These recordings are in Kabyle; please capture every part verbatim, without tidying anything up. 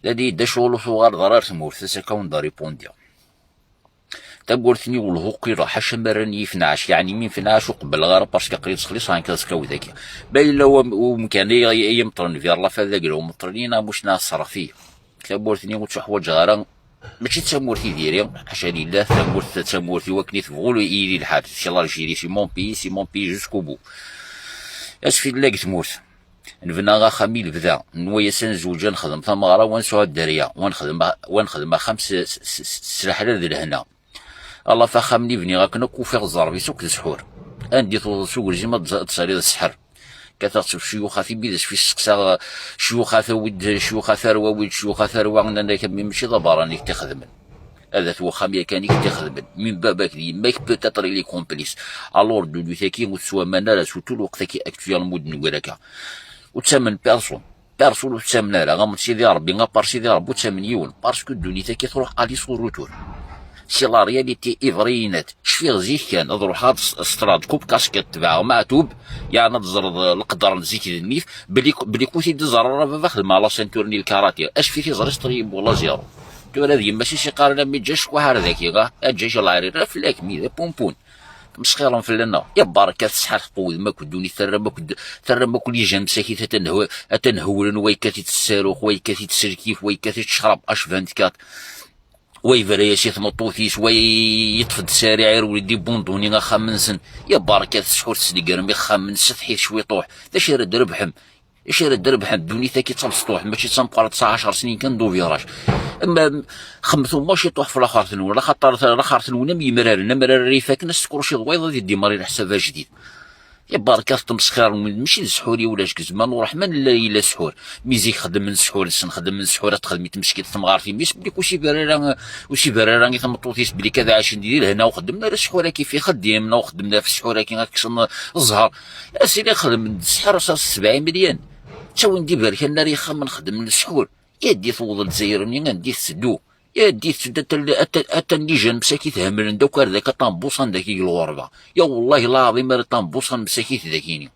Dadi yedda ccɣel ur tuɣaleḍ ara ar tmurt, ass akka wen-d-ripundiɣ. Tawwurt-nni welhu qileɣ ḥaca ma rran yif nɛac, yeɛni mi nfenɛac ur qebbleɣ ara parce que aql-i ttxelliṣeɣ nekk aẓekka-w dagi. Ma yella umkan ay imeṭṭren vers la fin d agla umeṭṭren-i neɣ muc neɣ ṣṣerf-iyi. Tawwurt-nni ur tt-uḥwaǧeɣ ara. Mačči d tamurt i diri, ḥaca lillah, tamurt d tamurt i wakken i tebɣu yili lḥal. C'est l'Algérie, c'est mon pays, c'est mon pays jusqu'au bout. Asfillag tmurt. Nebna axxam i lebda, nwaya-s ad nezweǧ, ad nexdem tameɣra, wa nesɛu dderya, wa nexdem, wa nexdem axxam s, s, s, s, s leḥlal d lehna. Alaf axxam-nni bniɣ akken akk ufiɣ ẓẓerb-is akk d ssḥur. Anda i tewweḍ s ugelzim ad d-, ad d-tesɛiḍ ssḥer. Kkateɣ-tt ccuyuxat imi d asfi steqsaɣ ccuyuxat, awi-d ccuyuxat, arwa, awi-d ccuyuxat, arwa, nnan-ak a mmi mačči d aberrani i t-ixedmen. Adat wexxam yakan i k-t-ixedmen. Min baba-k d yemma-k, peut-être il est complice. Alors ddunit-agi ur tettwaman ara, surtout lweqt-agi actuellement d-neggra akka. Ur ttamen personne. Personne ur tettamen ara. Am Sidi Ṛebbi, à part Sidi Ṛebbi ur ttamen yiwen. Parce que ddunit-agi truḥ aller sans retour. C'est la réalité, i bɣi yenna-t. Cfiɣ zik kan, ad ruḥeɣ ad s-, ṣeṭreɣ-d coupe casquette, tebɛeɣ Maɛtub, yeɛni ad teẓreḍ, eh, leqder n zik d nnif, belli, belli ku t-id-iẓer ara baba xedmeɣ la ceinture-nni lkarati, acfi tiẓri seṭṭel yimbu la zéro. Tura d yemma-s i s-iqqaren a mi ǧǧa ccwaḥ ar daki, ah, a ǧǧa jalɛari, ra fell-ak, mi d apumpun. Tmesxiṛem fell-aneɣ. Ya berka tesḥaḥqem akk ddunit, terram akk d-, terram akk lijan msakit, atan hw-, atan hewlen, wa yekkat-it ssarux, wa yekkat-it selkif, wa yekkat-it ccrab H vingt-quatre. Wa yebra-yas i tmeṭṭut-is, wa yeṭṭef-d ssariɛ irwel-d ibunduni axxam-nsen. Ya berka tesḥur tesnegrem ixxamen, setḥit cwiṭuḥ. D acu ara d-rebḥem? D acu ara d-rebḥem? Ddunit-agi d tabesṭuḥt, mačči d tameqqrant, tesɛa ɛecṛ snin kan d ubiraj. Ama xemmetem maciṭuḥ f laxert-nwen, laxaṭer laxert-nwen am yemraren, amrar ara ifaken ad s-tekruciḍ wayeḍ ad idimari leḥsab ajdid. Ya berka tmesxiṛem, mačči d ssḥur i ulac deg zzman uṛeḥman, la yella ssḥur. Mi zik xeddmen ssḥur-nsen, xeddmen ssḥur ad texdem i tmeskit temɣart-im, belli ur s-iberra ara, ur s-iberra ara i tmeṭṭut-is belli kad ɛacen di lehna, ur xeddmen ara ssḥur-agi f ixeddim, neɣ ur xeddmen ara f ssḥur-agi ad kksen zzher. Asili xedmen-d ssḥur s sebɛin milyan. Ttawin-d iberkanen ar yixxamen xeddmen ssḥur. Anda i tewweḍ Lezzayer-nni, anda i tetteddu? Anda i tetteddu? Atan, atan, atan lijan msakit hemmlen-d akk ar daki, aṭan buṣan daki deg lɣerba. Ya wallahi lɛaḍim ara aṭan buṣan msakit daki-ni.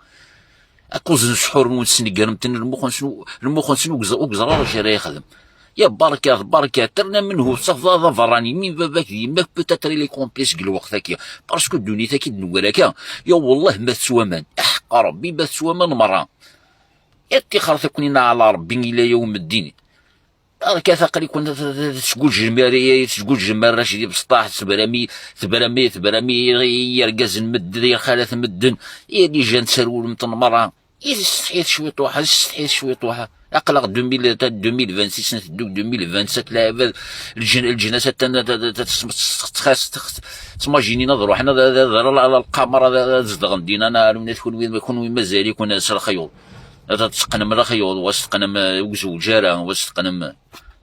Akuz n ssḥur-nwen tesnegrem-ten, lmux-nsen u-, lmux-nsen ur yeẓ-, ur yeẓri ara acu ara yexdem. Ya berka, berka, terna menhu, tafḍa d aberrani, mi baba-k d yemma-k, peut-être il est complice deg lweqt-agi. Parce que ddunit-agi d-newwel akka, ya wallah ma tettwaman, aḥeqq Rebbi ma tettwaman merra. Iṭṭixer taknin ɛla Rebbi ila yawm ddin. Berka aql-iken tesguǧǧem ar-, tesguǧǧem arrac di bsṭaḥ, tebrami, tebrami, tebrami i yergazen medden, i xalat medden, i lijan ttarwulem-ten merra. I tsetḥiḍ cwiṭuḥ, i tsetḥiḍ cwiṭuḥ. Aql-aɣ deux mille, deux mille vingt-six, nteddu deg deux mille vingt-sept, lɛibad, lǧen-, leǧnas atan, ttmajinin ad ruḥen, ad, ad, ad, ad, ad, lqamer, ad, ad, ad zedɣen dinna, neɣ alumnat, kunwi, kunwi mazal-iken s lexyuḍ. Ad teqqnem lexyuḍ, wa teqqnem, eh, ur zewǧ ara, wa teqqnem.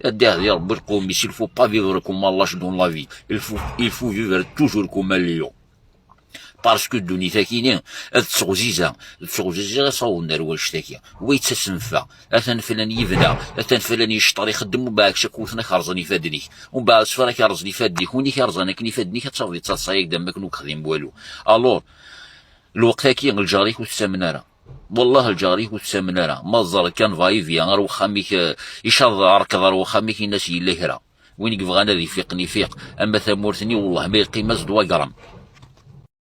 Ad d-ihdi Rebbi lqum-is, il faut pas vivre comme à l'âge dans la vie. Il faut, il faut vivre toujours comme un lion. Parce que ddunit-agi-ni, ad tettɣeziza, ad tettɣeziza, ad tawḍen ar wannect-agi. Wa yettasenfa, atan flan yebna, atan flan yecṭer, ixeddem, umbeɛd kečč ad k-wten, ad k-rẓen ifadden-ik. Umbeɛd ṣfar ad k-rẓen ifadden-ik, win i k-rrẓen akken ifadden-ik, ad tafeḍ yettaḍsa-yak-d am wakken ur k-xdim walu. Alors, lweqt-agi, lǧar-ik ur t-ttamen ara. Wallah, lǧar-ik ur t-ttamen ara. Ma ẓer kan va-et-vient ar wexxam-ik, eh, icaḍ, rkeḍ ar wexxam-ik, in-as yella kra. Win i yebɣan ad ifiqen, ifiq. Ama tamurt-nni, wallah, ma yeqqim-as d wagram.